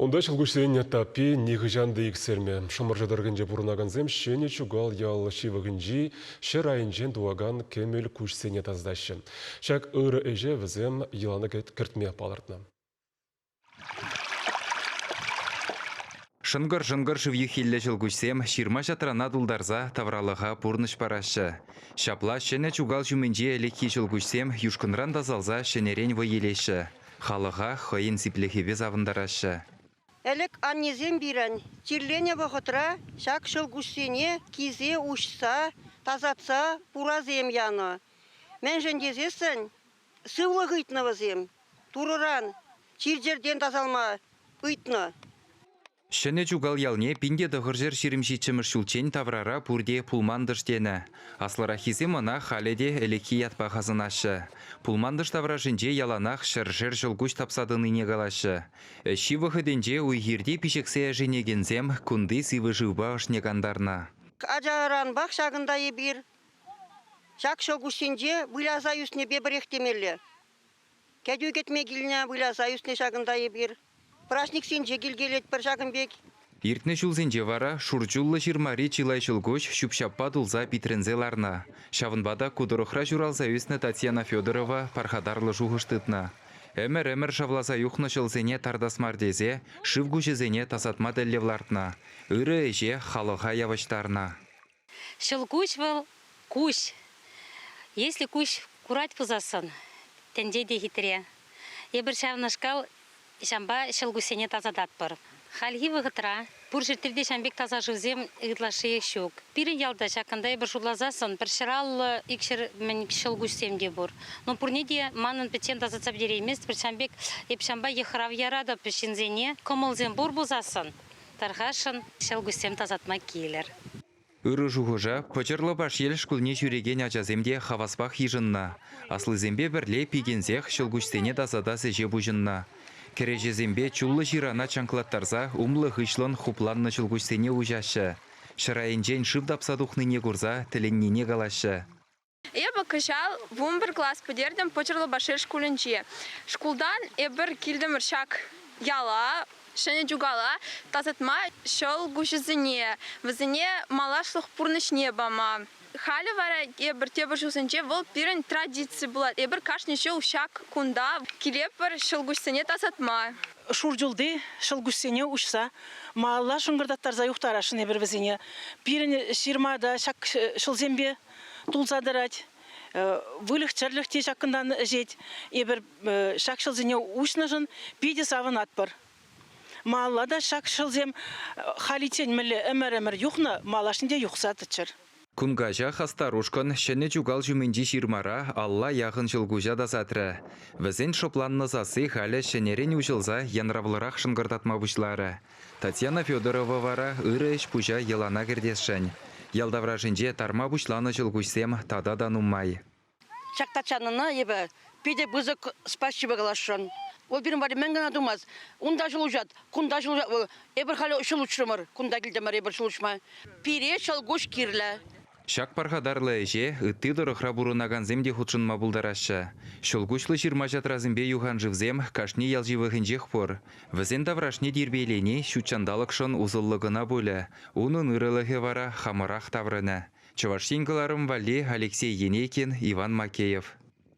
Унта ҫӑлкуҫсен таппи нихӑҫан та иксӗлмӗ. Шӑмӑршӑ тӑрӑхӗнче пурӑнакансем Ҫӗнӗ Чукал ял ҫывӑхӗнчи ҫӗр айӗнчен тухакан кӗмӗл куҫсене тасатаҫҫӗ. Ҫак ырӑ ӗҫе вӗсем йӑлана кӗртме палӑртнӑ. Шӑнкӑр-шӑнкӑр шыв юххиллӗ ҫӑлкуҫсем ҫырма-ҫатрана тултарса тавралӑха пурнӑҫ параҫҫӗ. Ҫапла Ҫӗнӗ Чукал ҫумӗнчи ӗлӗкхи ҫӑлкуҫсем юшкӑнран тасалса ҫӗнӗрен вӑй илеҫҫӗ. Халӑха хӑйӗн сиплӗхӗпе савӑнтараҫҫӗ. Ӗлӗк аннесем пирӗн чирленӗ вӑхӑтра ҫак ҫӑлкуҫсене килсе уҫса, тасатса пурасем янӑ. Мӗншӗн тесессӗн сывлӑх ыйтнӑ вӗсем, Турӑран чир-чӗртен тасалма ыйтнӑ. Ҫӗнӗ Чукал ялне 1927 ҫулччен таврара пурте Пулмантӑш тенӗ. Аслӑраххисем ӑна халӗ те ӗлӗкхи ятпах асӑнаҫҫӗ. Пулмантӑш таврашӗнче яланах ҫӗршер ҫӑлкуҫ тапса тӑнине калаҫҫӗ. Ӗҫҫи вӑхӑтӗнче уй-хирте пиҫӗхсе ӗшенекенсем кунти сивӗ шывпа ӑшне кантарнӑ. Ачаранпах ҫакӑнта эпир ҫак ҫӑлкуҫсенче выляса ӳснипе пӗрех темелле. Кӗтӳ кӗтме килнӗ, выляса ӳснӗ ҫакӑнта эпир. Праҫниксенче килкелетпӗр ҫакӑн пек. Иртнӗ ҫулсенче вара Шурчуллӑ ҫырмари чылай ҫӑлкуҫ ҫӳп-ҫаппа тулса питрӗнсе ларнӑ. Ҫавӑнпа та ку тӑрӑхра ҫуралса ӳснӗ Татьяна Федорова пархатарлӑ шухӑш тытнӑ. Ӗмӗр-ӗмӗр шавласа юхнӑ ҫӑлсене тартас мар тесе шыв куҫӗсене тасатма тӗллев лартнӑ. Ырӑ ӗҫе халӑха явӑҫтарнӑ. Ҫӑлкуҫ вӑл куҫ. Если куҫ курать пулсассӑн, тӗнче те хитре. Эпир ҫавнашкал ҫампа ҫӑлкуҫсене тасататпӑр. Хальхи вӑхӑтра пур ҫӗртре те ҫавӑн пек таса шывсем ытлашшиех ҫук. Пирӗн ялта ҫакӑнта эпир шутласассӑн пӗр 150 икҫӗр мӗн ҫӑлкуҫсем те пур. Но пурне те манӑн пӗччен тасатса пӗтерейместпӗр. Ҫавӑн пек эп ҫампа йыхрав яратӑп ҫынсене. Кӑмӑлсем пур пулсассӑн Тархасшӑн, ҫӑлкуҫсем тасатма килӗр. Ырӑ шухӑша Пӑчӑрлӑ Пашьел шкулне ҫӳрекен ачасем те хаваспах йышӑннӑ. Аслисемпе пӗрле пикенсех ҫӑлкуҫсене тасатас ӗҫе пуҫӑннӑ. Кӗреҫесемпе чуллӑ ҫырана чанклаттарса умлӑ-хыҫлӑн хупланнӑ ҫӑлкуҫсене уҫаҫҫӗ. Ҫӗр айӗнчен шыв тапса тухнине курса тӗлӗннине калаҫҫӗ. Эпӗ кӑҫал 11 класс пӗтертӗм Пӑчӑрлӑ Пашьел шкулӗнче. Шкултан эпир килтӗмӗр ҫак яла, Ҫӗнӗ Чукала тасатма ҫӑл куҫӗсене, вӗсене малашлӑх пурнӑҫне пама. Халӗ вара эпир тепӗр ҫулсенче вӑл пирӗн традици пулать. Эпир кашни ҫул ҫак кунта килетпӗр ҫӑлкуҫсене тасатма. Шурчулти ҫӑлкуҫсене уҫса малалла шӑнкӑртаттарса юхтарасшӑн эпир вӗсене. Пирӗн ҫырма та ҫак ҫӑлсемпе тулса тӑрать. Выльӑх-чӗрлӗх те ҫакӑнтан ӗҫет. Эпир ҫак ҫӑлсене уҫнӑшӑн питӗ савӑнатпӑр. Малалла та ҫак ҫӑлсем халиччен мӗнле ӗмӗр-ӗмӗр юхнӑ, малашне те юхса тӑччӑр. Кун каҫа хастар ушкӑн Ҫӗнӗ Чукал ҫумӗнчи ҫырмара алла яхӑн ҫӑлкуҫа тасатрӗ. Вӗсен шӑпланнӑ сасси халӗ ҫӗнӗрен уҫӑлса янравлӑрах шӑнкӑртатма пуҫларӗ. Татьяна Федорова вара ырӑ ӗҫ-пуҫа йӑлана кӗртесшӗн. Ял таврашӗнче тарма пуҫланӑ ҫӑлкуҫсем тата та нумай. Ҫак Татьянӑна эпӗ питӗ пысӑк спасибо каласшӑн. Вӑл пирӗн валли мӗн кӑна тумасть. Унта ҫул уҫать, кунта ҫул уҫать вӑл. Эпир халӗ ҫул уҫрӑмӑр, кунта килтӗмӗр эпир ҫул уҫма. Пире ҫӑлкуҫ кирлӗ. Ҫак пархатарлӑ ӗҫе ытти тӑрӑхра пурӑнакансем те хутшӑнма пултараҫҫӗ. Ҫӑлкуҫлӑ ҫырма-ҫатрасемпе юханшывсем кашни ял ҫывӑхӗнчех пур. Вӗсен таврашне тирпейлени ҫутҫанталӑкшӑн усӑллӑ кӑна пулӗ, унӑн ырӑлӑхӗ вара хамӑрах таврӑнӗ. Чӑваш Ен кӑларӑм валли Алексей Енейкин, Иван Макеев.